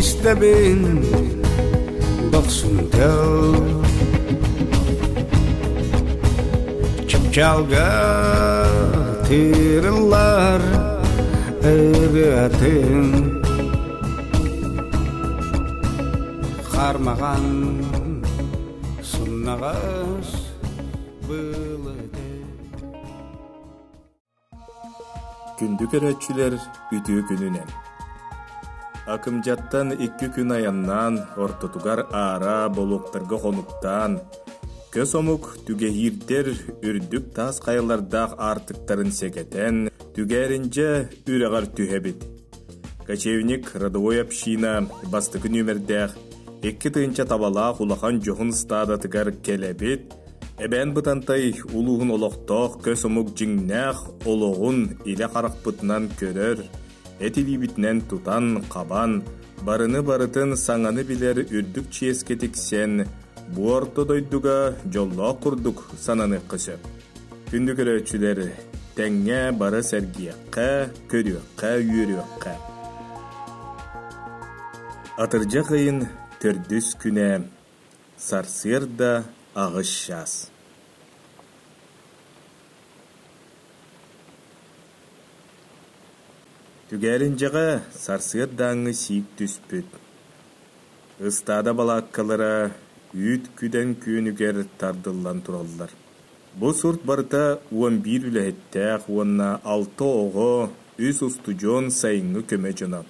Истэбин дохсун тыл Чыпчаалга тыырыллар ырыатын Хармаҕан сымнаҕас былыты Күндү көрөөччүлэр, үтүө күнүнэн! Акымдьаттан икки күн айаннаан, ортотугар аара болуоктарга хонуктаан, көс омук түгэһиирдэр үрдүк таас хайалардаах аартыктарын сэгэтэн, Түгээринчэ үрэҕэр түһэбит. Кочевник родовой община бастакы нүөмэрдээх 2000 табалаах улахан дьоһун ыстаадатыгар кэлэбит, Эбээн Бытантай улууһун олохтоох көс омук дьиҥнээх олоҕун илэ харахпытынан көрөр, эт илиибитинэн тутан-хабан, барыны барытын саҥаны билэр үрдүк чиэскэ тиксэн, бу орто дойдуга дьоллоох курдук сананыахха сөп. Күндү көрөөччүлэр, тэҥҥэ бары сэргиэххэ, көрүөххэ, үөрүөххэ. Атырдьах ыйын төрдүс күнэ Сарсыарда аҕыс чаас. Түгээриндьэҕэ сарсыардааҥҥы сиик түспүт. Ыстаада балааккалара үүт күдэн күөнүгэр тардыллан тураллар. Бу сурт барыта 11 үлэһиттээх уонна алта оҕо, үс устудьуон сайыҥҥы көмө дьоно.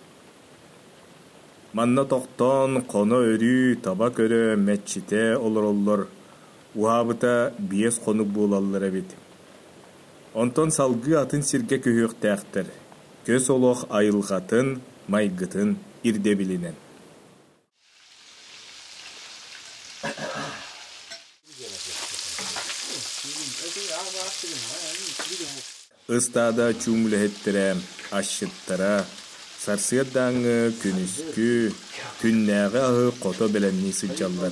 Манна тохтоон, хоно-өрүү, таба көрө, мэччитэ олороллор, уһаабыта 5 хонук буолаллар эбит. Онтон салгыы атын сиргэ көһүөхтээхтэр, көс олох айылҕатын, майгытын ирдэбилинэн. Ыстаада чуум үлэһиттэрэ, асчыттара сарсыардааҥҥы, күнүскү, күннээҕи аһы хото бэлэмнии сылдьаллар.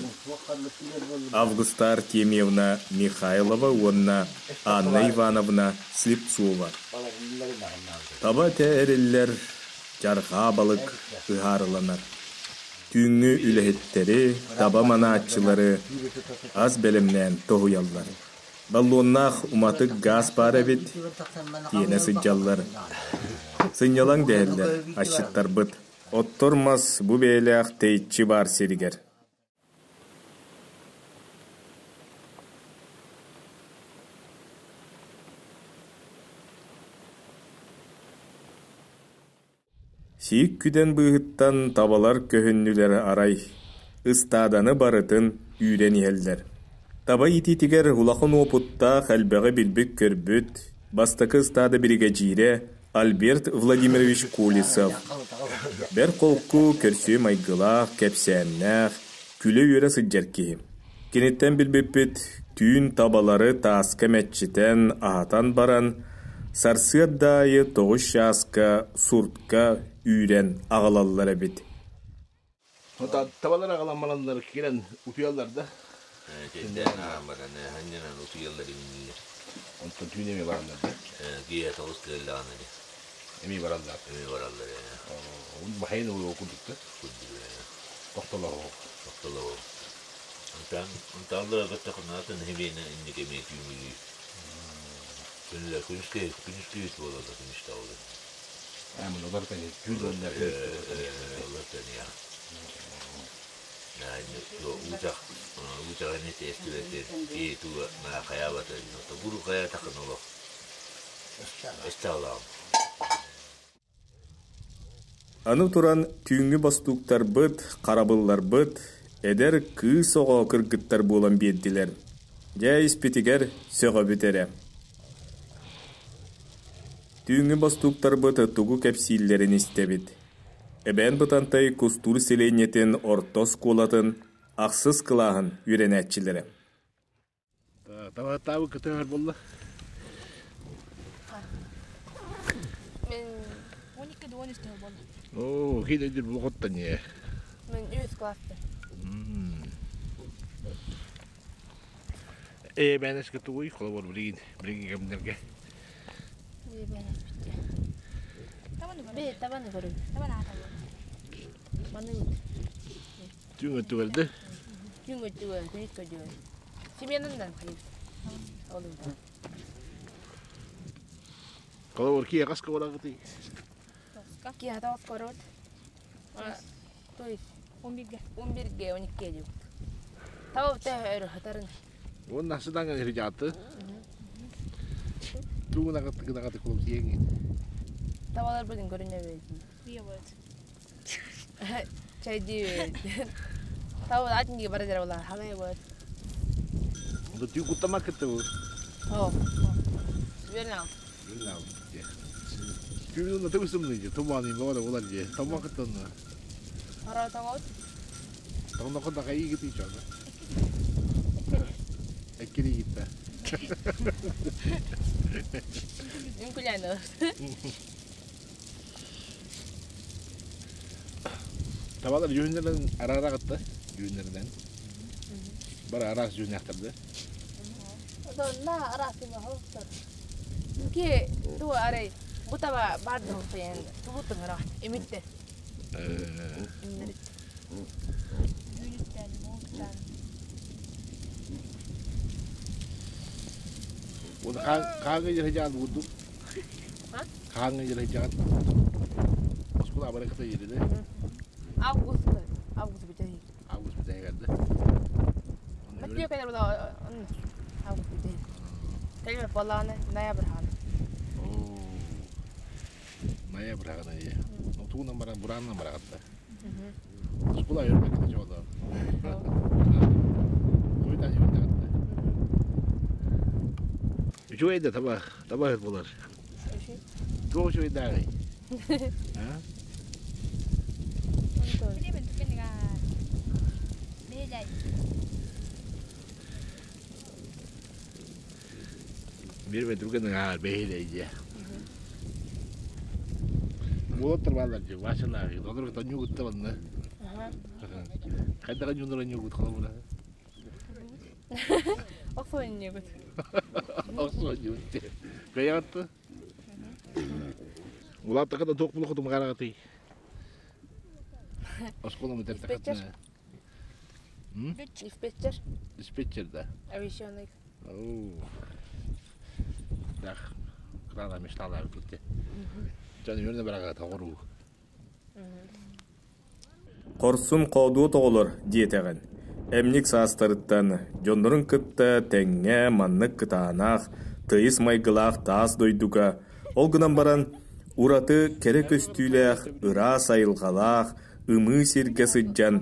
Августа Артемьевна Михайлова уонна Анна Ивановна Слепцова. Таба этэ эриллэр, дьарҕаа балык ыһаарыланар. Түүҥҥү үлэһиттэри, таба манааччылары ас бэлэмнээн тоһуйаллар. Баллоннаах уматык гаас баар эбит, тиэнэ сылдьаллар. Сынньалаҥ дэһэллэр асчыттарбыт. Оттор мас бу бэйэлээх тэйиччи баар сиригэр. Сиик күдэн быыһыттан табалар көһүннүлэр арай, ыстааданы барытын үүрэн иһэллэр. Таба иитиитигэр улахан уопуттаах элбэҕи билбит-көрбүт, бастакы ыстаада биригэдьиирэ Альберт Владимирович Колесов бэрт холку, көрсүө майгылаах, кэпсээннээх, күлэ-үөрэ сылдьар киһи. Киниттэн билбиппит, түүн табалары тааска мэччитэн, аһатан баран, сарсыарда аайы 9 чааска суртка үүрэн аҕалаллар эбит. Табалар аҕалан бараннар киирэн утуйаллар да? Тэндээн аҕалан баран, анньынан утуйаллар иннилэр. Онтон түүн эмиэ бараллар да? Киэһэ тоҕус кыаллаҕына дии. Эмиэ бараллар. Эмиэ бараллар ээ. Бахайын ол курдук да? Курдук ээ. Тохтолоох. Тохтолоох. Онтон онтон көттөхүнэ нэһилиэнньэ инники эмиэ түүҥҥүлүү. Күнүлэр күнүскү күнүскү буолаллар күнүс таҕылы. Аамын олор тани түүн уонна Олор тани уутах уутах эне тестибетин ки туга на хаябата гуру хая такын олох. Эсталаам. Аны туран түүҥҥү бостууктарбыт, харабылларбыт эдэр кыыс оҕо кыргыттар буолан биэрдилэр. Дьэ испитигэр сөҕөбүт эрэ. Түүҥҥү бостууктарбыт тугу кэпсииллэрин истэбит. Эбээн Бытантай Кустуур сэлиэнньэтин орто оскуолатын ахсыс кылааһын үөрэнээччилэрэ. Табааттаабы кытыһар буолла. Мен 12 13 тыл буолла. Оо, хин өйдүр булуҕуттан ээ. Мен үс класста. Ээ, бээнэскэ тугуй холобур билигин билигин кэмнэргэ. Ээ, бээнэс битте. Табаны көрүн. Табаны көрүн. Табаны. Маныбыт. Түүн өттүгэрдэ. Түүн өттүгэр, күнүс көдьүөр. Сименынан хайыбыт. Олуйда. Холобур киһи хаска бараҕытый? Киһи тоҕус корот. То есть 11-ге. 11-ге, 12-ге диэбит. Таба төһө хатарын. Уонна сыдаҥа иһирдьааты. Тугун аҕатты гынаҕаты кулум тиэҥин. Табалар бүгүн көрүнэбит. Уйабыт. Чайдиибит. Таба атын диги бара дьара буолар. Халай буолар. Онто түү куттамак кытта бу. О. Вернал. Вернал. Түүн онно тыбысымны дии. Тумааны баҕара буолар дии. Тамма кыттанна. Хара тоҥот. Тоҥноххо дакайыы гытыы чоно. Эккири гитта. Үҥкүлээн Табалар дьүһүннэринэн араараҕытта дьүһүннэринэн. Бары араас дьүһүннээхтэр да. На араас хоһуктар. Ки ту арай бу таба бар дохтуен тубу тыңыра эмитте. Имнерит. Түүнүттэн, муҥтан. Оны хааҥҥа дьарыйдьаан буурдум. Хааҥҥа дьарыйдьаан. Оскуола абара кыта иирдэ. Август. Август бүтэһик. Август бүтэһигэр да. Матио кэлэр була август бүтэһик. Кэлбэт буоллаҕына ноябрь хаана. Ноябрь хаана дии. Тугунан баран бураанынан бараҕытта. Оскуола өрбөккө дьоҕоло. Хойутаан үөрдэҕитте. Үчүгэй да таба таба буолар. Туох үчүгэйдээҕий? А? Билиэбин түгэнигэр бэһэлэй. Биир түргэн бэһэлэй дии. Уолаттар бааллар дии, Васялаах, олор тонньугуттар онно. Хайдаҕа ньуунара ньуугут холобура. Охсуонньугут. Охсуонньугут дии. Кыайаҕытты? Улааттахха туох булуохутум хараҕытый? Оскуола бүтэртэххитинэ. Диспетчер. Диспетчер да. Авиационный. Дах, крана мечтала китте. Дьон үөрнэ бараҕа тоҕоруу. Хорсун хоодуот оҕолор диэтэҕин. Эмньик саастарыттан дьоннорун кытта тэҥҥэ маннык кытаанах, тыйыс майгылаах таас дойдуга, ол гынан баран ураты кэрэ көстүүлээх, ыраас айылҕалаах ымыы сиргэ сылдьан,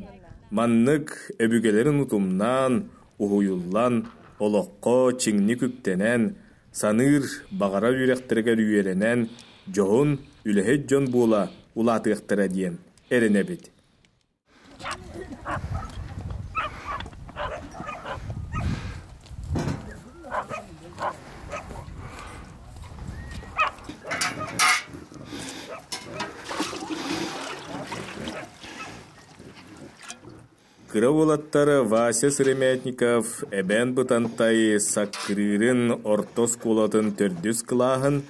маннык өбүгэлэрин утумнаан, уһуйуллан, олоххо чиҥник үктэнэн, саныыр, баҕарар үөрэхтэригэр үөрэнэн, дьоһун, үлэһит дьон буола улаатыахтара диэн эрэнэбит. Кыра уолаттар Вася Сыромятников Эбээн Бытантай Саккырыырын орто оскуолатын төрдүс кылааһын,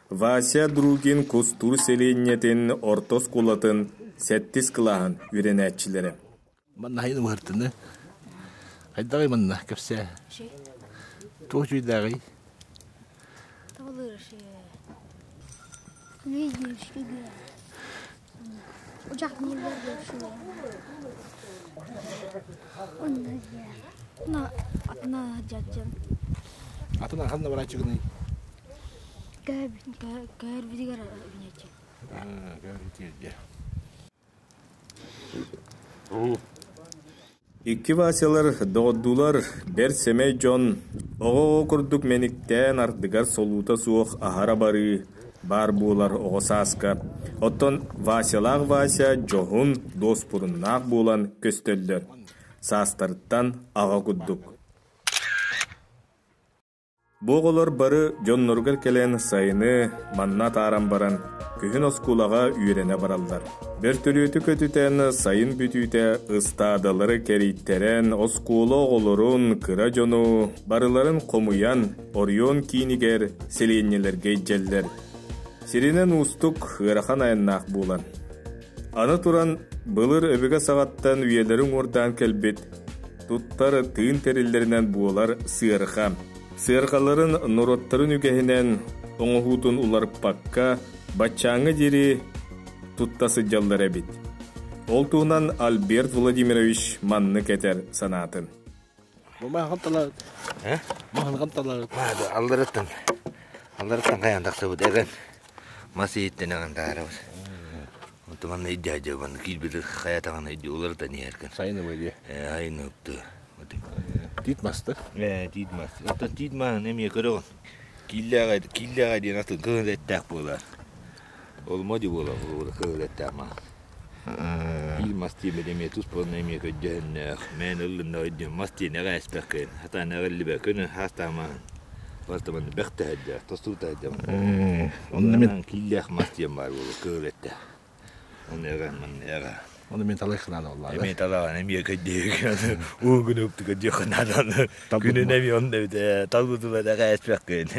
Вася Другин Кустуур сэлиэнньэтин орто оскуолатын сэттис кылааһын үөрэнээччилэрэ. Манна хайын уһартыны? Хайдаҕый манна кэпсээ? Туох үчүгэйдээҕий? Атын ханна барааччыгыный? Көһөр Икки Васялар доҕордуулар бэрт сэмэй дьон оҕо-оҕо курдук мэниктээн ардыгар солуута суох аһара барыы баар буолар оҕо сааска. Оттон Васялаах Вася дьоһун, дуоспуруннаах буолан көстөллөр. Саастарыттан аҕа курдук. Бу оҕолор бары дьонноругар кэлэн сайыны манна атааран баран, күһүн оскуолаҕа үөрэнэ бараллар. Бөртөлүөтү көтүтэн, сайын бүтүүтэ ыстаадалары кэрийтэрэн, оскуола оҕолорун, кыра дьону барыларын хомуйан, оройуон киинигэр сэлиэнньэлэргэ илдьэллэр. Сиринэн уустук, ыарахан айаннаах буолан. Аны туран, Былыр өбүгэ саҕаттан үйэлэрин уҥуордаан кэлбит туттар тыын тэриллэринэн буолар сыарҕа. Сыарҕаларын норуоттарын үгэһинэн оҥоһуутун уларыппакка баччааҥҥа диэри тутта сылдьаллар эбит. Ол туһунан Альберт Владимирович маннык этэр санаатын. Алларыттан алларыттан хайаан тахсыбыт эҕэн мас иһиттэн эҕэн таарабыт. Онтон манна иддьаадьа манна киирбит хайатаҕына идди уларытан иһэркин. Сайын ыбы Ээ сайын ыпты. Тиит масты. Ээ тиит мас. Оттон тиит маһын эмиэ көрөҕүн. Кииллээҕэ кииллээҕэ диэн атын кыһыл эттээх буолар. Ол моди буолар кыһыл эттээх маһ. Биир мас тиэмэтэ эмиэ туспа эмиэ көрдөһөннөөх, мээн ыллынна өйдүн мас диэн эҕэ эспэккин, сатаан эҕиллибэ көнө хаастаамаһын барыта манна бэх тэһэрдээх, тостуу тэһэрдээх. Онно мин кииллээх мас диэн баар буолар, кыыл этте. Оны эҕэ манна эҕэ. Оны мен талай хынаан оллаа. Эмиэ талаҕан эмиэ көддүө уугун укту көддүө хынаан күнүн эмиэ онно эбит талбытыла эҕэ эспэккин.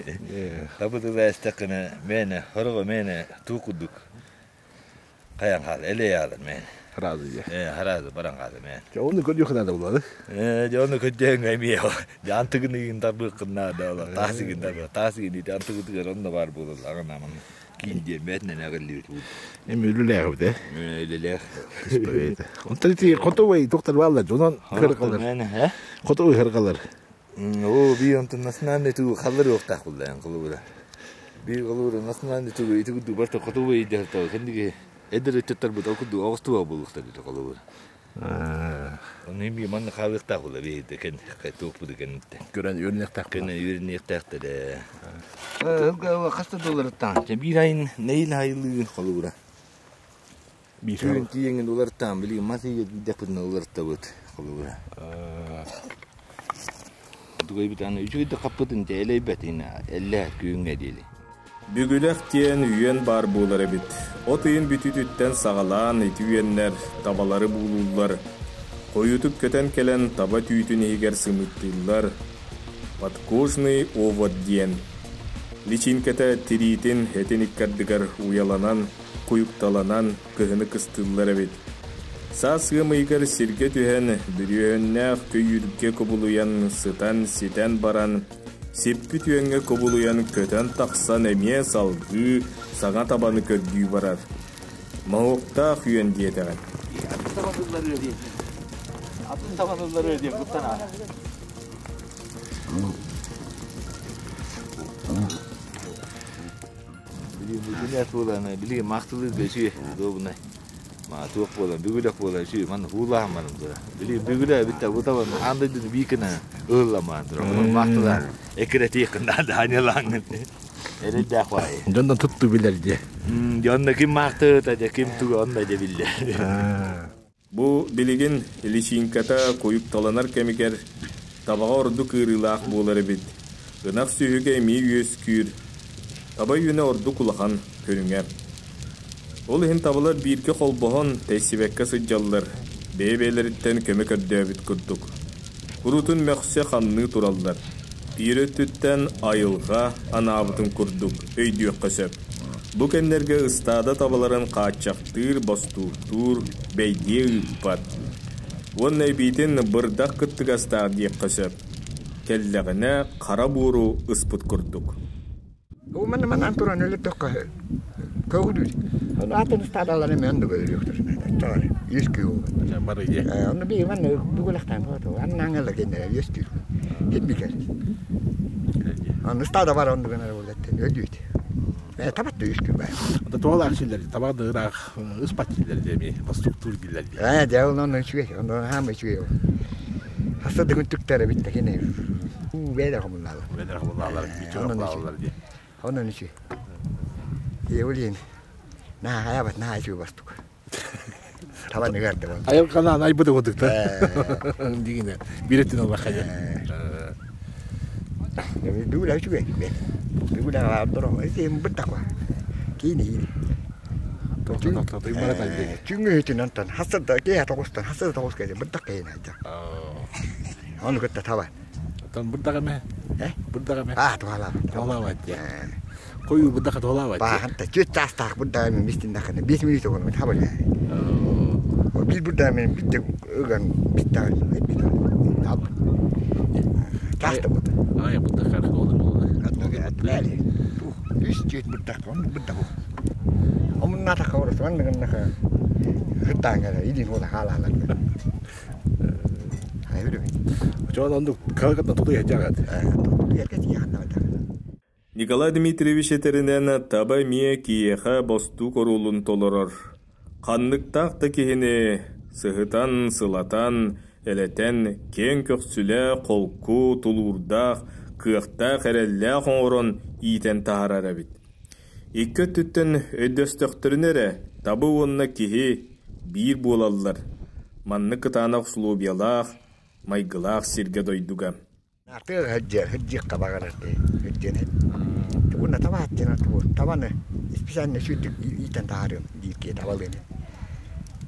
Талбытыла эстэххинэ мээнэ хороҕо мээнэ туу курдук Хайан хаал, элэй аалар мэн. Хараазы дьэ. Ээ, хараазы баран хаалар мэн. Дьэ, оны көрдүөххэ наада буоллаҕа. Ээ, дьэ, оны көрдөөн эмиэ дьэ антыгын ыйын тарбыаххын наада ола, таас игин тарбыах, таас игин ити антыгытыгар онно баар буолар аҕын аман киин диэн бээтинэн эҕиллибит уут. Эми үлэлээх эбит ээ. Ээ, үлэлээх. Онтон ити хотовой доктор бааллар, дьонон хыргалар. Хотовой хыргалар. Оо, бии онтон национальный тугу халлар уохтаах буллаан холобура. Бии холобура национальный тугу ити курдук барыта хотугу ыйдыһар кэнниги эдэр ыччаттарбыт ол курдук оҕустуга буолуохтар дии холобура. Ону бии манна хаалыахтаах була бии кен туохпут кэнниттэн. Көрөн үөрэнэхтээх. Көрөн үөрэниэхтээхтэр ээ. Хаста долларыттан биир айын нэил айылыгын холобура. Биир Түүн тиийэҥҥин уларытаан билигин мас ыйга киирдэхпитинэ уларыттабыт холобура. Тугайбыт аны үчүгэй да хаппытын дьэ элэйбэт эллэ күҥҥэ диэли. Бүгүлэх диэн үөн баар буолар эбит. От ыйын бүтүүтүттэн саҕалаан ити үөннэр табалары буулууллар. Хойутук көтөн кэлэн таба түүтүн иһигэр сымыыттыыллар. Подкожный овод диэн. Личинкэтэ тириитин этин иккардыгар уйаланан куйукталанан кыһыны кыстыыллар эбит. Саас ыам ыйыгар сиргэ түһэн, бүрүөһүннээх көйүүргэ кубулуйан сытан ситэн баран, сиппит үөҥҥэ кубулуйан көтөн тахсан эмиэ салгыы саҥа табаны көрдүү барар. Моһуоктаах үөн диэтэҕин. Атын табанылларыа диэн. Атын табанылларыа диэн куттана. Билигин буолан, билигин маахтылыырга үчүгэй, удобнай. Ма туох буолан, бүгүлэх буолан үчүгэй, манна уулааһын баран тура. Билигин бүгүлэ эбит бу табан аан дойдуну биикина ыылламаан тура. Онон маахтылаан эккирэтиэххин наада аньалааҥҥын. Эрэйдээх баайы. Дьонно тутту билэр дьэ. Дьонно ким маахтыыта дьэ, ким тугу онно дьэ биллэр. Бу билигин личинката куйукталанар кэмигэр табаҕа ордук ыарыылаах буолар эбит. Ынах сүөһүгэ эмиэ үөскүүр. Таба үөнэ ордук улахан көрүҥэ. Ол иһин табалар бииргэ холбоһон, тэйсибэккэ сылдьаллар, бэйэ-бэйэлэриттэн көмө көрдөөбүт курдук. Куруутун мөхсө хамныы тураллар. Биир өттүттэн айылҕа анаабытын курдук өйдүөххэ сөп. Бу кэмнэргэ ыстаада табаларын хааччахтыыр, бостууктуур, бэйдиэ ыыппат. Уонна эбиитин бырдах кыттыгастаах диэххэ сөп. Кэллэҕинэ хара буору ыспыт курдук. Манна манан туран өлөрдөххө көҕүлүүр. Ону атын ыстаадалар эмиэ оннук өлөрүөхтэр. Оччоҕор үөскүү буолбат. Бары дьэ. Онно биһиги манна бүгүлэхтээн буолуо. Аннааңалар кинилэр үөскүүр. Ким Аны ыстаада бар оннугун эрэ буоллаттан өлүүт. Табат да үөскүүр баар. Ата туолаах силлэр, табак да ыраах ыспат силлэр дьэ эмиэ, бастуктуур диллэр дии. Ээ, дьэ ол онно үчүгэй, онно хаама үчүгэй ол. Хаста да күн түктэр эбит да кини уу бэйэлэр хомуллаалар. Бэйэлэр хомуллаалар, үчүгэй хомуллаалар дии. Онон үчүгэй. Евлин, наһаа хайабат, наһаа үчүгэй бастук. Табан ыгарды бол. Айылҕанаан айбыт курдук да. Дигине бииреттин олахха дьэ. Бүгүлэ үчүгэй. Бүгүлэ аҕаардор этим быттаква. Киини Түҥҥүһүтүн онтон хасырда киэһэ тоҕустан хасырда тоҕус кэлин бырдах кэһин айда. Ону кытта таба. Оттон бырдах эмэ? Э? Бырдах эмэ? Аа, туһалаабат. Туһалаабат дии. Хойуу бырдаха туһалаабат дии. Баахан та түөрт чаастаах бырдах эмэ мистин дахына 5 минут оҕону таба. Биир бурда мен битте ыган битте битте. Таста бут. Ай, бутта карх олар болар. Бәли. Үс жет бурда, он бурда бу. Омунна та каврас, он гынна хыттаңара, идин ола халала. Ай, бир. Жон онду калгатна туту ячагат. Николай Дмитриевич этеринэн таба эмиэ киһиэхэ бостуук оруолун толорор. Ханныктаах да киһини сыһытан, сылатан, элэтэн, киэҥ көхсүлээх, холку, тулуурдаах, кыахтаах, эрэллээх оҥорон иитэн таһаарар эбит. Икки өттүттэн өйдөстөхтөрүнэ эрэ таба уонна киһи биир буолаллар. Маннык кытаанах усулуобуйалаах, майгылаах сиргэ-дойдуга. Тыа хыдьыахха баҕарар үрдүнэн. Уонна таба аттына табаны специально сүүрдүк иитэн таһаарыам диир киһи табалыыны.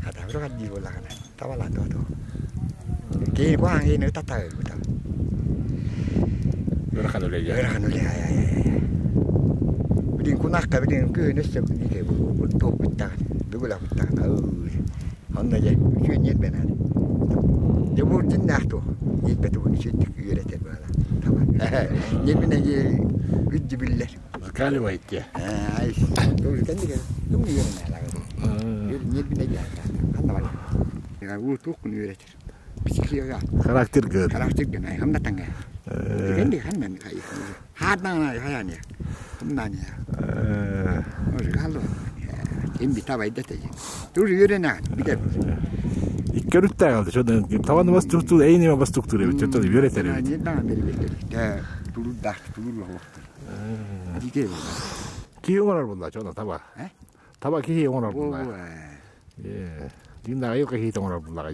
Хата бырах диир буоллаҕына табалаан туо. Киһи куһаҕан киһини татаа ылбыта. Ыарахан үлэ. Ыарахан үлэ. Билин кунахка билин күһүн өссө ите туох бүттаҕын бүгүл бүттаҕын. Онно дьэ үчүгэй ньиэрбэнэн. Дьэ бу дьиннээх туох ньиэрбэ тугун үчүгэйдик үөрэтэр буола. Ньиэрбинэ үддү биллэр. Закаливает те. Ай, кэннигэ тугу үөрэнэ ньиэрбинэ ханна бар. Уу туох үөрэтэр. Психига. Характер гыр. Характер гын ай хамна танга. Кэнди ханна хаадна хаяны. Хамнаны. Ор Ким битабайда те. Тур үөрэнэ билер. Икки өрүттээх алды. Чодан таваны бас туктур, эйни бас туктур эбит. Чодан үөрэтер эбит. Тулур тулур лохтор. Дике. Киһи оҥорор булла чодан таба. Таба киһи оҥорор булла. Э. Дин да айыл киһи оҥорор булла.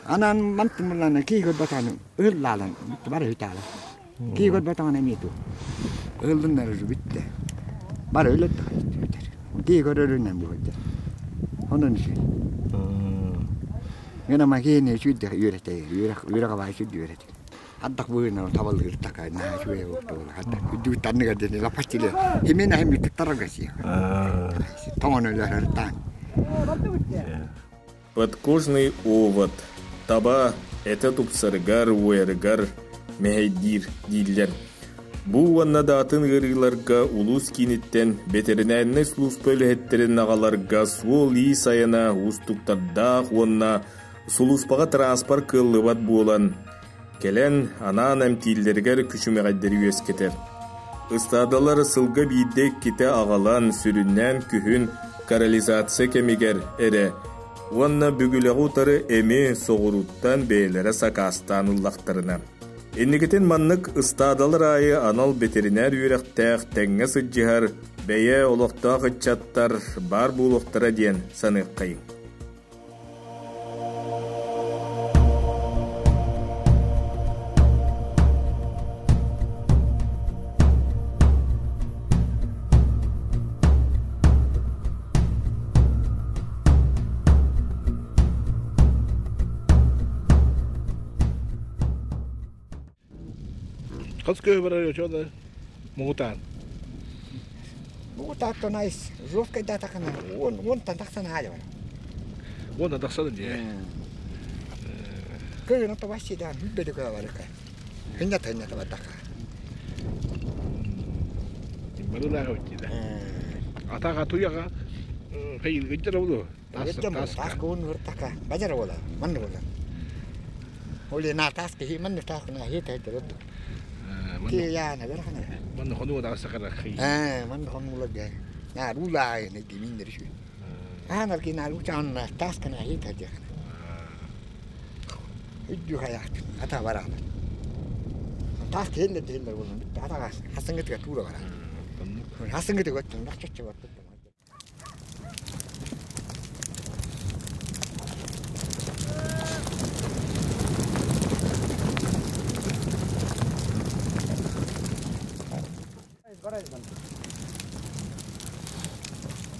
Анан мантымлана ки гот батаны ыллалан бар хитала. Ки гот батаны мету. Ыллыннар битте. Бар өлөт Ки көрөрүнэн бу. Онон ши. Гена макини сүдде үйрәтә, үйрәк үйрәк абай сүдде үйрәтә. Аттак буйна табалыр така на шуе бу. Хатта күдү танныга дене лапастиле. Химена хими тарагasi. Тоңон өлөр тан. Подкожный овод. Таба этэ тупсарыгар, уойарыгар мэһэйдиир дииллэр. Бу уонна да атын ыарыыларга улуус кииниттэн бэтэринээринэй сулууспа үлэһиттэрин аҕаларга суол-иис айана уустуктардаах уонна сулууспаҕа транспорт кыаллыбат буолан, кэлэн анаан эмтииллэригэр күчүмэҕэйдэри үөскэтэр. Ыстаадалар сылга биирдэ иккитэ аҕалан, сүрүннээн күһүн корализация кэмигэр эрэ уонна бүгүлэҕи утары эми соҕурууттан бэйэлэрэ сакаастаан ыллахтарына. Инникитин маннык ыстаадалар аайы анал ветеринар үөрэхтээх тэҥҥэ сылдьыһар бэйэ олохтоох ыччаттар баар буолуохтара диэн саныаххайыҥ. Хас көй барар чода мугутан. Бу таатто найс. Жовка да такана. Он он тантаксан халя. Онда тахсан дии. Көй на таваси да бүббе де барыка. Хинна тэнна табатака. Барылаага өттү. Атага туяга хей гыджара болу. Тас тас. Тас кун выртака. Бажара бола. Манны бола. Оли на тас ки манны тас на хи та дөрөт. Ки я на бер хана. Манны хону да сакара хей. А манны хону ла га. На рула не ди миндер шу. А на ки на лучан на тас кана хи та дэ. Үдү хаят. Ата бара. Тас кенде дендер болон. Ата хасангытга тура бара. Хасангытга өттүн лакчачы бар.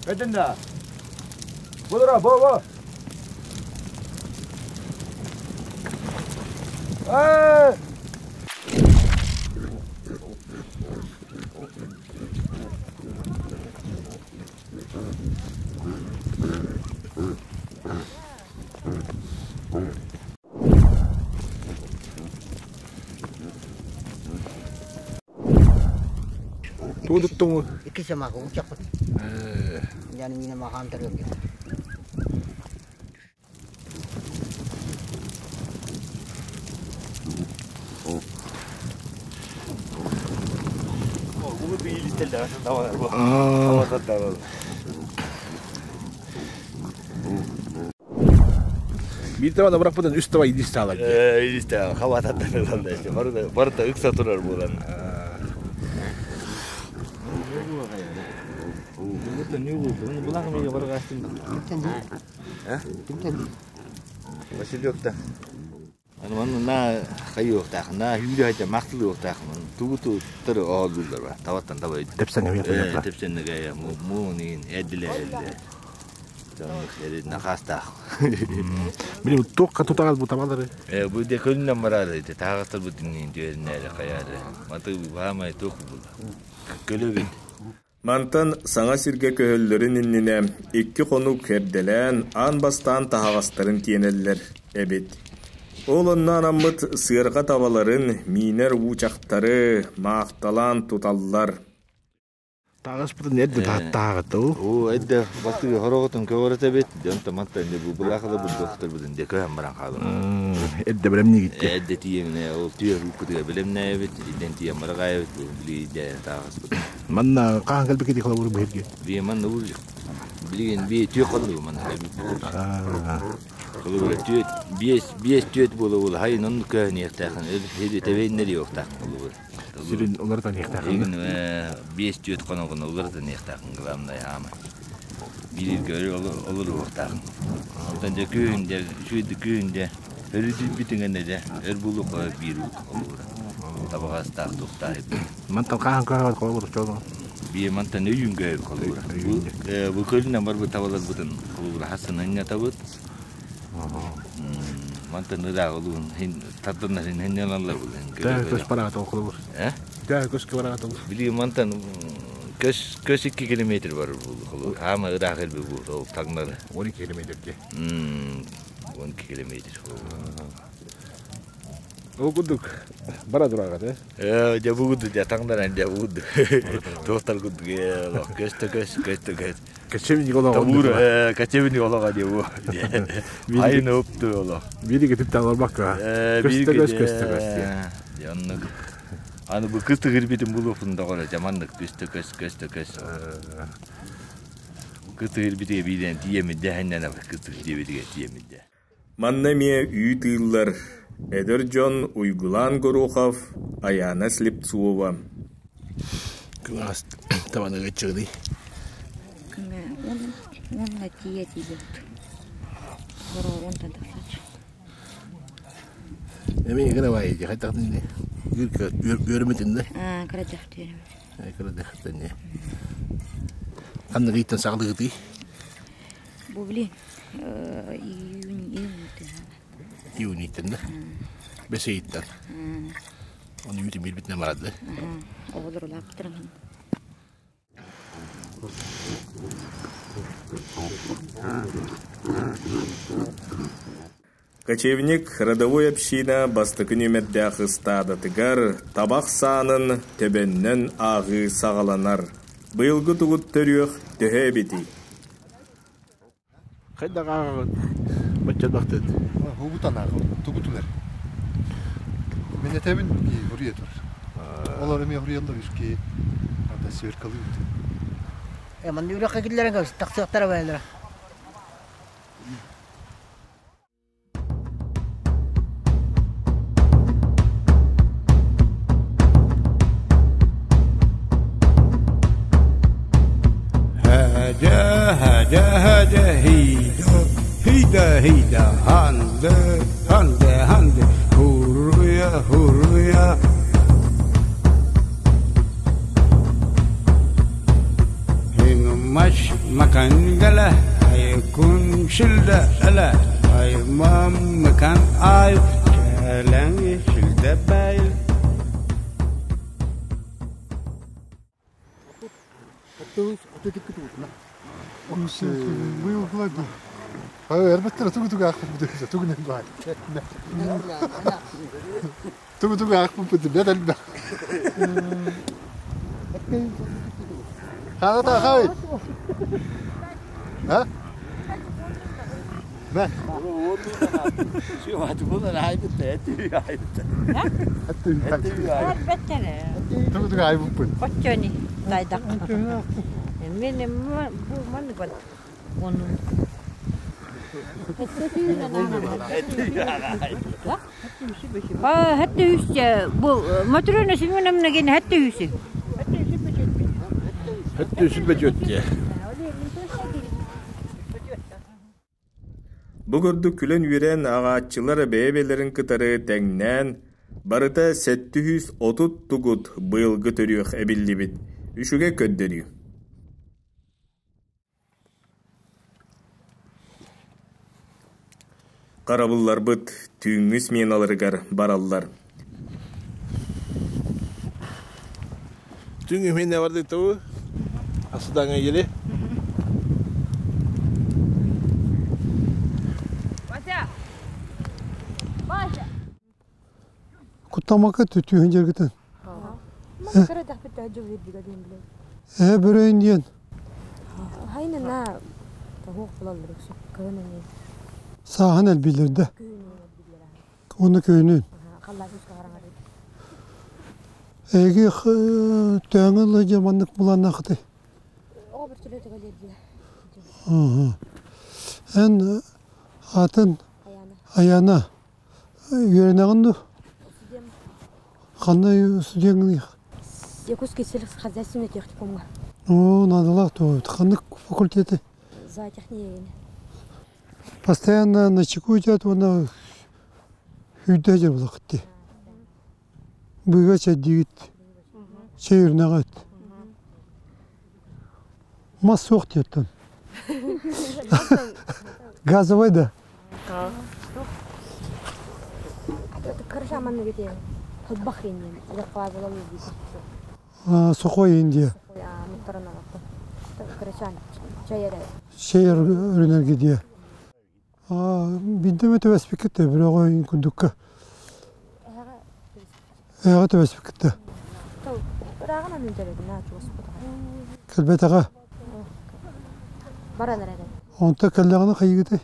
Бетинда. Бодора, бо, бо. Эй! Тугу туттуҥ? Икки самаҕы учахпыт. Яны мине махан тарыам. Биир таба бырахпытын үс таба илдьи саалар. Илдьи хабататтан ылан да барыта ыкса турар буолан. Василек-та. Аны манна на хайыахтаах, на хүүрэ хайта махтылыахтаах тугу туттар ооллуулар ба. Табаттан таба. Тепсен Э, тепсен гая муунин эдиле эдиле. Нахастаах. Билим туохха тутаҕал бу табалары? Э, бу де көлүнэн барар ити таагастар бу диннин түөрнэри хаяры. Маты баамай туох була. Көлөбүт. Мантан саҥа сиргэ көһөллөрүн иннинэ икки хонук эрдэлээн аан бастаан таһаҕастарын тиэнэллэр эбит. Ол онно анаммыт сыарҕа табаларын миинэр уучахтары маахталаан туталлар. Таҕаспытын эрдэ таһаҕытыл. Оо, эрдэ бастыгы хороҕотун көҕүрэтэбит, дьон мантан дьэ бу былаахыла бурдуохтарбытын дьэ көһөн баран хаалабыт. Эрдэ бэлэмниигит. Эрдэ тиийэн ол түөр уккутугар бэлэмнээбит, идэн тиийэн бараҕаайбыт, били дьэ таҕаспыт. Манна хаһан кэлбиккит холобур быһырге? Бие манна ур билигин бие түө холлу манна кэлбит. Холобура түөт биэс биэс түөт буола буола хайын оннук көһөн иэхтээхин тэбэйиннэр иохтаах холобура. Сирин уларытан иэхтээхин. Игин биэс түөт хоногун уларытан иэхтээхин главное хаама. Бииргэ олоруохтаахын. Онтон дьэ күһүн дьэ үчүгэйдик күһүн дьэ өрүтүйбүтүҥэн дьэ өр булуох биир холобура. Табаҕастаах туохтаах Мантан хаһан көһөҕөт холобур чоло? Бие мантан өйүн көһөбүт холобура. Бу көлүнэн барбыт табаларбытын холобура хассын анньатабыт. Мантан ыраах олуун тардыннар хиннялаллар булын. Төһө көс бараҕат ол холобур? Төһө көскө бараҕат ол? Били мантан көс көс 2 километр бар бу холобур. Хаама ыраах элби бу ол тагнары. 12 километр де. 12 километр. Ол курдук бара тураҕат э? Э, дьэ бу курдук дьэ таҥнаран дьэ бу курдук. Туохтар курдук э, көс да көс, көс да көс. Кочевник олоҕо. Табуур э, кочевник олоҕо дии бу. Айын опту олох. Бииригэ түптэн олорбакка. Көс да көс, көс да көс диye. Дьэ оннук. Аны бу кыстык ирбитин булуохпун доҕоро дьэ маннык көс да көс, көс да көс. Кыстык ирбитигэ биирэн тиийэммит дэһэннэн кыстык диэбитигэ тиийэммит дэ. Манна эмиэ үүт ыыллар. Эдэр дьон Уйгулаан Горохов, Айаана Слепцова. Кылаас табаныга чыгыный. Уонна тиийэ тиийбит. Хороҕун тахсач. Эми гына бай ди хайтахтын үөрмүтүн да. Аа, кыра дьахтыырым. Кыра дьахтын. Ханна гыйтан саҕалыгытый? Бу блин, июнь, июнь Июньиттен да. Бесейиттен. Оны үтүм билбитинен барады. Оҕолор улааппыттарын. Кочевник родовой община бастакы нүмердээх ыстаадатыгар табах саанын төбөннөн ааҕыы саҕаланар. Быйылгы тугут төрүөх төһө эбитий? Хайдах ааҕаҕыт? Бачча бахтыт. Хугутан ааҕабын, тугутунар. Мин этэбин хуруйа тур. Олор эмиэ хуруйаллар үскей. Ата сверкалыыбыт. Э, манна үрэххэ киллэрэн тахсыахтара баайлара. هدا هدا هدا هيدا هيدا هيدا هاندا هاندا هاندا هوريا هوريا مش مكان قله هيكون شلدة ألا هاي ما مكان آي كلام شلدة بايل Тугу тугу аахпыт бэт элбэх. Хана тахай. Ha? Мэ. Тугу айбыппын. Оччони тайдак. Мен бу маны бат. Оны. Хатты үсче бу Матрена Семеновна ген хатты үсү. Хатты үсү бөтөттө. Бу курдук күлэн-үөрэн ааҕааччылар бэйэ-бэйэлэрин кытары тэҥнээн, барыта 730 тугут быйылгы төрүөх эбиллибит, үчүгэй көрдөрүү. Харабылларбыт түүҥҥү сменаларыгар бараллар. Түҥ үһүнэ барды туу асыдаҥа yeri. Вася! Вася! Куттамакка түтүүһүн дьэргитин. Ээ бөрөйүн диэн. Сааһын элбиилэрдэ. Уонна күһүнүн. Эһиги төөҥө ылла маннык буланнаахытай? Эн атын Аяна үөрэнэҕин дуо? Ханна студеҥҥыный? Якутский сельскохозяйственный техникумҥа. Оо, наадалаах туох эбит. Ханнык факультеты? Зоотехния Постоянно на чеку идет уонна сүүрдэ сылдьар буоллаххыт дии. Быыга чэйдиигит, чэй үрнэҕит. Мас суох диэттэн. Газовай да? Сухой Индия. Чэй өрүнэргэ диэ. Биирдэ эмэ түбэспиккит да бөрөҕө курдукка. Эһэҕэ түбэспиккит да. Кэлбэтэҕэ. Баран эрэ. Онто кэллэҕинэ хайыгытай?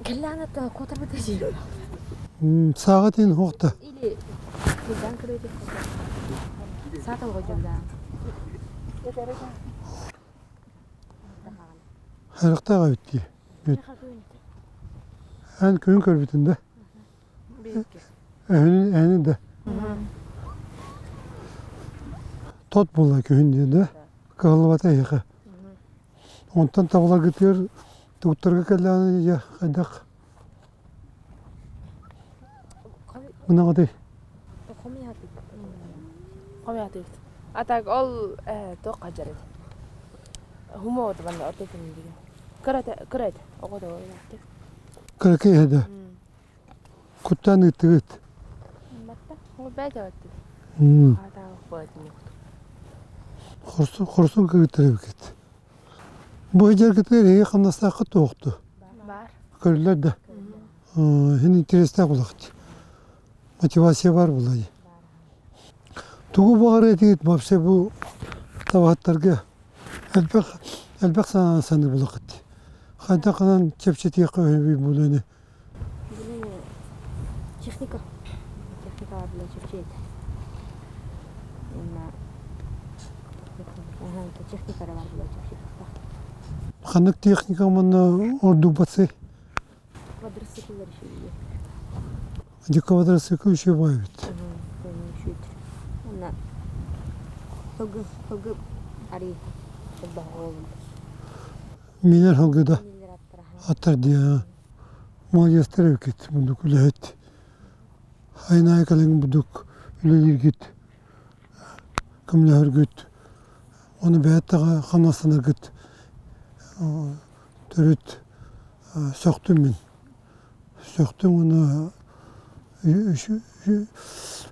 Кэллэҕинэ куотарбыта Сааҕа тиин хуохта. Или Харахтаах эбит дии. Эн күн көрбүтүн да? Эһини, эһини да. Тот буолла күһүн диэн да. Кыһаллыбата эһиэхэ. Онтон табаларгытыгар тугуттарга кэллэҕинэ дьэ хайдах Мынаҕытый? Хомуйаатыбыт. А так ол туох хадьар эти? Хумуот манна ортотун деген. Кыра кыра этэ. Оҕо да буоллаахтык. Кыракый эһэ да. Куттаан ыыттыгыт. Батта. Ол бэйте баттыт. Аатаах буолатын Хорсун хорсун кыгыттар эбикит. Бу дьаргытыгар эһиги хамнастааххыт туохту? Бар. Көрүллэр да. Иһин интерестээх булахт. Мотивация бар булай. Тугу баҕар этигит вообще бу табаһыттарга элбэх элбэх санааны булахыт. Хайдах гынан чэпчэтиэххэ үһүбүй буланы? Техника. Техника бля чэпчэт. Техника бар бля чэпчэт. Ханнык техника манна ордубатсы? Квадроцикллар үчүгэй. Дьэ квадроцикл үчүгэй эбит. Уонна сылгы сылгы арыы Минер сылгыда аттар диye молодецтар эбикит мундук үлэһит айнаай кэлин будук үлэлииргит көмөлөһөргүт ону бэйэт хамнастанаргыт төрүт сөхтүм мин. Сөхтүм уонна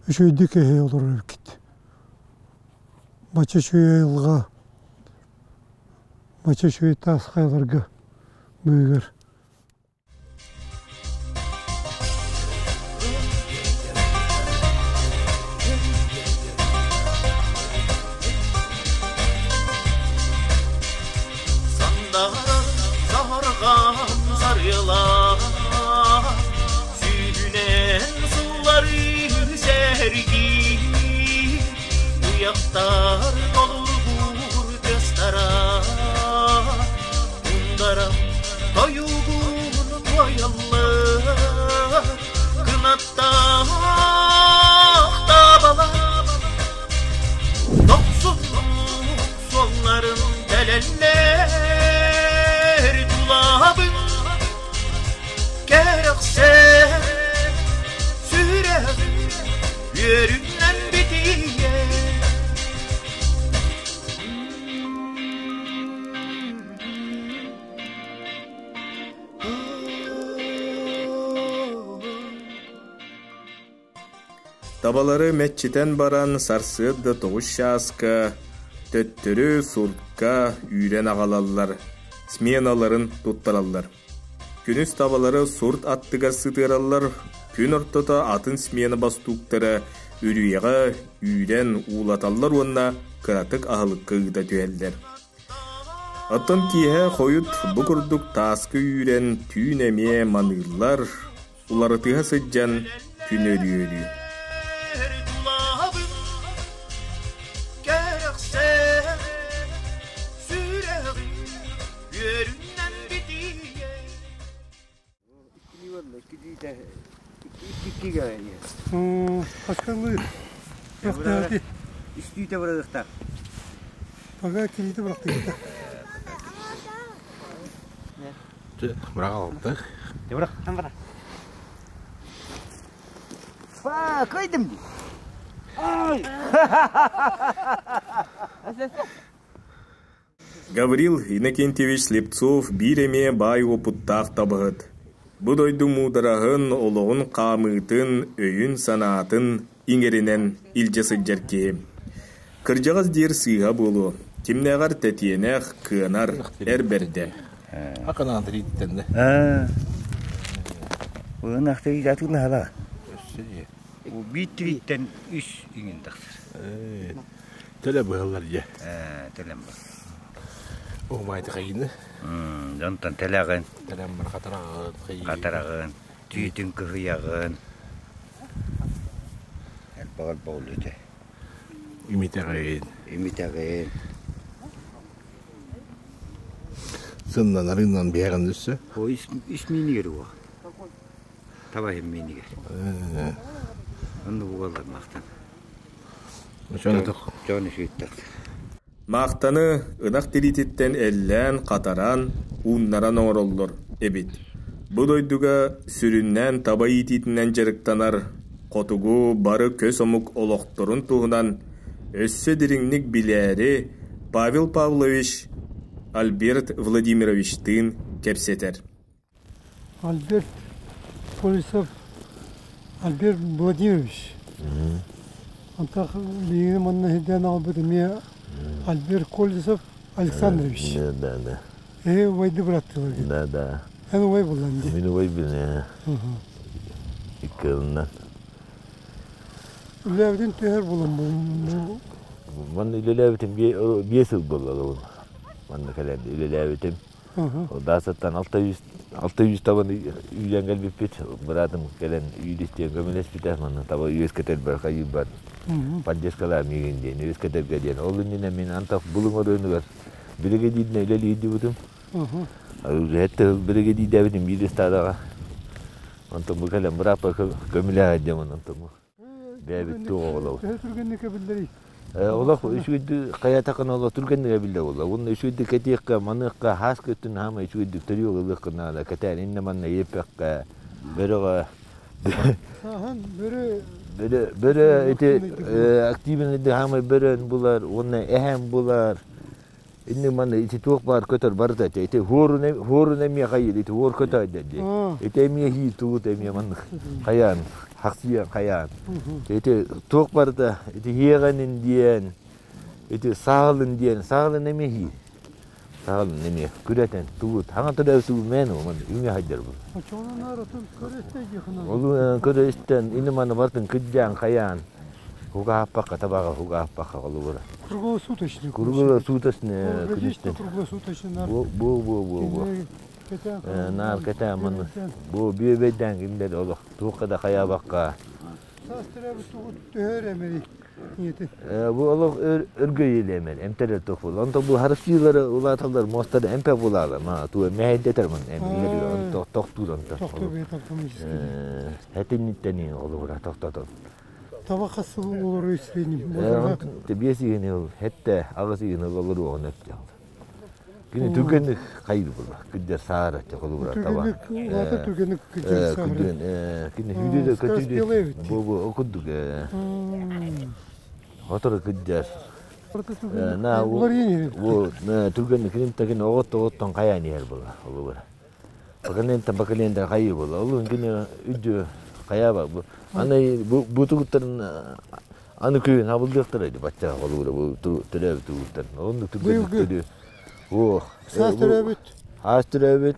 үчүгэйдик эһэ олорор эбиккит. Бачча үчүгэй айылҕа, бачча үчүгэй таас хайаларга быыгар. үөрүнэн битийэ. Табалары мэччитэн баран сарсыарда тоҕус чааска төттөрү суртка үүрэн аҕалаллар, сменаларын туттараллар. Күнүс табалары сурт аттыгар сытыараллар, күн ортото атын смена бостууктара үрүйэҕэ үүрэн уулаталлар уонна кыратык аһылыкка ыыта түһэллэр. Оттон киэһэ хойут бу курдук тааска үүрэн түүн эмиэ маныыллар, уларытыһа сылдьан күн өрүөрүү. Хаскалыыр. Үстүүтэ бырагыхтаах. Пока килиитэ бырахтыгыта. Быраҕалта. Бырах, бырах. Па, кыйдым ди. Ай! Гаврил Иннокентьевич Слепцов биир эмиэ баай уопуттаах табаһыт. Бу дойду муудараһын, олоҕун хаамыытын, өйүн-санаатын иҥэринэн илдьэ сылдьар киһи. Кырдьаҕас диир сыыһа буолуо, кимнээҕэр тэтиэнэх, кыанар, эр бэрдэ. Аканаан тирииттэннэ. Ынах тириитэ Биир тирииттэн үс иҥин тахсар. Төлө быһаллар дьэ. Төлөм бар. Уумайты хайыны. Дьонтон тэлэҕин. Тэлэм бар хатараҕын. Хатараҕын, түүтүн кыһыйаҕын. Элбэҕэр боолүтэ. Имитэҕин. Имитэҕин. Сыннанарынан биһэҕин өссө. О, ис минигер уо. Таба иһин минигер. Онну буолар махтан. Дьон үсүттэр. Маахтаны ынах тириититтэн эллээн, хатаран, ууннаран оҥороллор эбит. Бу дойдуга сүрүннээн таба иитиитинэн дьарыктанар хотугу бары көс омук олохторун туһунан өссө дириҥник билээри Павел Павлович Альберт Владимировичтыын кэпсэтэр. Альберт Колесов Альберт Владимирович. Антах биһигини манна сирдээн аҕалбыт эмиэ Альберт Колесов Александрович. Да, да, да. Эһи убайды быраттылар. Да, да. Эн убай буллан дии. Мин убайбын ээ. Икки Үлээбитин түһэр булан бу. Манна үлэлээбитим биэс сыл буолла Манна кэлэн үлэлээбитим. Даасаттан 600 табаны үүрэн кэлбиппит. Быраатым кэлэн үүрүстүөн көмөлөспүтэ. Манна таба үөскэтэрбэр хайыырбар поддержкалаа миигин диэн үөскэтэргэ диэн. Ол иннинэ мин антах Булуҥ оройуонугар биригэдьииринэн үлэлиирдибитим. Үлэһит биригэдьиирдээбитим биир ыстаадаҕа. Онтон бу кэлэн бырааппар көмөлөһө диэмин онтон бу. Бэйэбит туох оҕолобут. Төһө түргэнник эбиллэрий? Олох үчүгэйдик хайатахына олох түргэнник эбиллэр буолла. Уонна үчүгэйдик кэтиэххэ, маныахха, хаас көттүн хаама үчүгэйдик төрүөх ылыахха наада. Кэтээн иннэ манна иэппэххэ, бөрөҕө Сааһан бөрө бөрө бөрө ити активный хаамай бөрөн булар уонна эһэм булар. Инник манна ити туох баар көтөр барыта ити ити хуорун эмиэ хайыыр ити хуор көтөөйдө дии. Ити эмиэ хии тугут эмиэ маннык хайаан хахсыйан хайаан. Ити туох барыта ити хиэҕэнин диэн ити саалын диэн саалын эмиэ хии. Саалын эмиэ күрэтэн тугут хаҥа төрөөбүт тугу мэн ман үҥэ хайдар бу. Очоҕунан аратын көрө-истэ дьиэхинэн. Ол көрө-истэн ини маны бартын кыдьаан хайаан Хугааппакка табаҕа хугааппакка холобура. Круглосуточный. Круглосуточный. Күнүстэн. Круглосуточный. Бу бу бу бу бу. Наар кэтээн маны. Бу бүөбэйдээн кинилэр олох туохха да хайаабакка. Саас төрөөбүт тугу төһөр эмэри ийэтин. Бу олох өргөйүлэ эмэр, эмтэрэр туох буол. Онто бу харыстыылары улааталлар, муостары эмпэ булаалар. Ма туу мэһэйдэтэр мын эмилер онто тохтуур онто. Тохтуу бэйэ автоматически. Хэтинниттэн олугура тохтотон. Таба хас сылын олору средний. Биэс иһини ыл, хетте аҕыс иһини ыл олоруоҕун өттө. Кини түргэнник хайыр була. Кырдьар саара холубура таба. Түргэнник улаата түргэнник кырдьар саара. Күрдүн кини хүдү көтүдү. Бу бу окудук. Хотору кырдьар. На бу түргэнник кини такин оҕот оҕоттон хайаан иһэр була холубура. Бакалентан бакалента хайы була. Олун кини үдү хайаба бу. Аны бу бу тугуттарын аны күн абылдыктар эди бачча холубура бу төрөбүт тугуттарын. Оннук түргэнник төрү. Ох. Саас төрөөбүт. Аас төрөөбүт.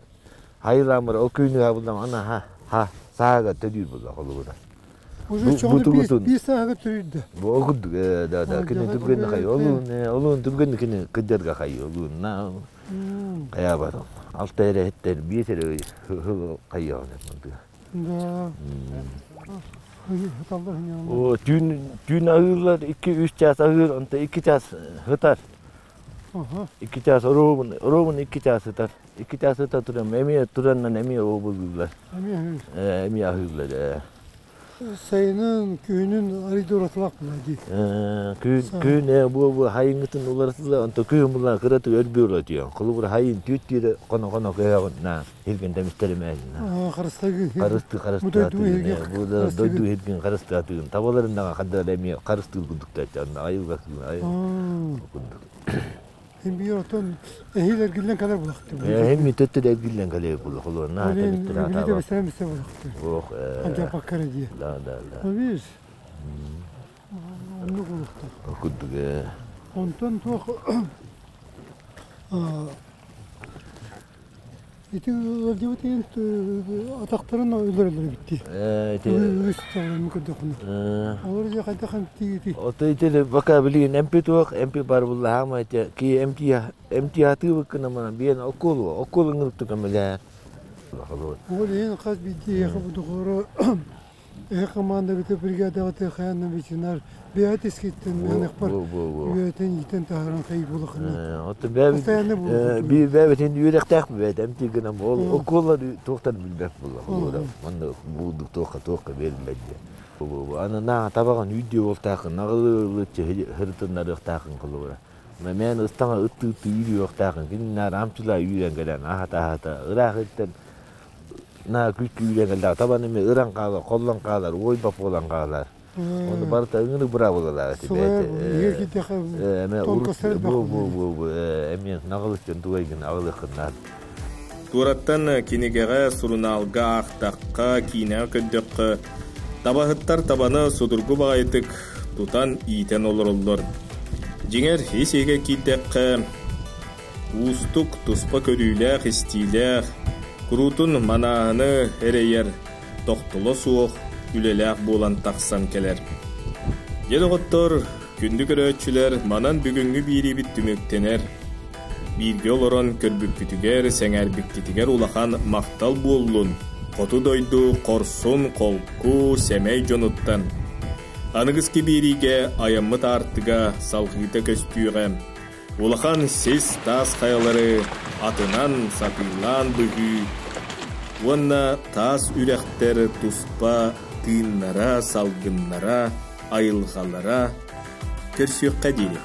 Хайыламыр ол күнү абылдам ана ха ха саага төдүр була холубура. Уже чоҕуну биир сааһыга төрүүрдэ. Бу окудук да да кини түргэнник хайы олун олун түргэнник кини кыдьарга хайы олун на хайа бар. Алта эрэ хеттер биэс эрэ хайыаҕын Да. О түүн түүн аһыыллар 2-3 чаас аһыыр онто 2 чаас һытар. 2 чаас оруобун оруобун 2 чаас һытар. 2 чаас һыта туран эмиэ тураннан эмиэ ообулууллар. Эмиэ Эмиэ аһыыллар. Сайынын, күһүнүн арыйда уратылаах була дии. Күн күн бу бу хайыҥҥытын уларытылла онто күһүн булан кыратык өлбүөр отуйан. Холобур хайын түүт түүрэ хоно хоно көһөҕүн на хирген темистерим на. Харыстагы. Харысты харысты атыгын. Бу да дойду хирген харысты атыгын. Табаларындаға хаддар эми харысты кудукта анна айылга ай. Кудук. Hem bir отон эхил эргиллен калар булакты. Hem төттө эргиллен калар булак. Холобур на темистер ата. Биле бесен бесе булакты. Ох. Анча баккара дии. Да, да, да. Видишь? Оннук булакты. Кудук. Онтон туох ити ылдьыбыт атахтарын өлөрөлөр битти. Ити Үс таврын көрдөхүнэ. Олор же хайдах эмтиити. Ото ити бака билигин эмпи туох эмпи бар булла хаама ити ки эмти эмти атыыбыккына мана биэн окколу окколу ыңырыпту көмөлээ. Ол ең хас бидди яхы бу Э команда бите бригада бите хаянна ветеринар бэйэт искиттен мэнэхпар үөтен итен таһаран хай булахына. Ото бэбит би бэбит инди үрэхтээх бэт эмти гынан ол окколар туохтар билбэт була. Олора манна буудук туохка туохка берилбэт. Аны наа табаган үйдүү болтаахын нагылы хырытыннарыахтаахын холобура. Мен ыстаҥа ытты ытты үүрүөхтаахын кини наар амчыла үүрэн кэлэн ахата ахата ыраах иттен наа күскү үүрэн кэллээ табан эми ыран хаалар холлон хаалар уойбап буолан хаалар. Оны барыта ыңырык бура болалар эти бэйэтэ. Бу бу бу бу эми нагылыттан тугайгын агылыкыннар. Туораттан кинигэҕэ, сурунаалга аахтахха, киинэҕэ көрдөххө, табаһыттар табаны судургу баҕайытык тутан иитэн олороллор. Дьиҥэр, ис иһигэр киирдэххэ, уустук, туспа көрүүлээх-истиилээх, куруутун манааһыны эрэйэр, тохтоло суох үлэлээх буолан тахсан кэлэр. Дьэ, доҕоттор, күндү көрөөччүлэр, манан бүгүҥҥү биэриибит түмүктэнэр. Бииргэ олорон көрбүккүтүгэр, сэҥээрбиккитигэр улахан махтал буоллун, хоту дойду хорсун, холку, сэмэй дьонуттан. Аныгыскы биэриигэ айаммыт аартыга салҕыыта көстүөҕэ. Улахан сис таас хайалары атынан сатыылаан быһыы уонна таас үрэхтэр туспа тыыннара, салгыннара, айылҕалара көрсүөххэ диэри.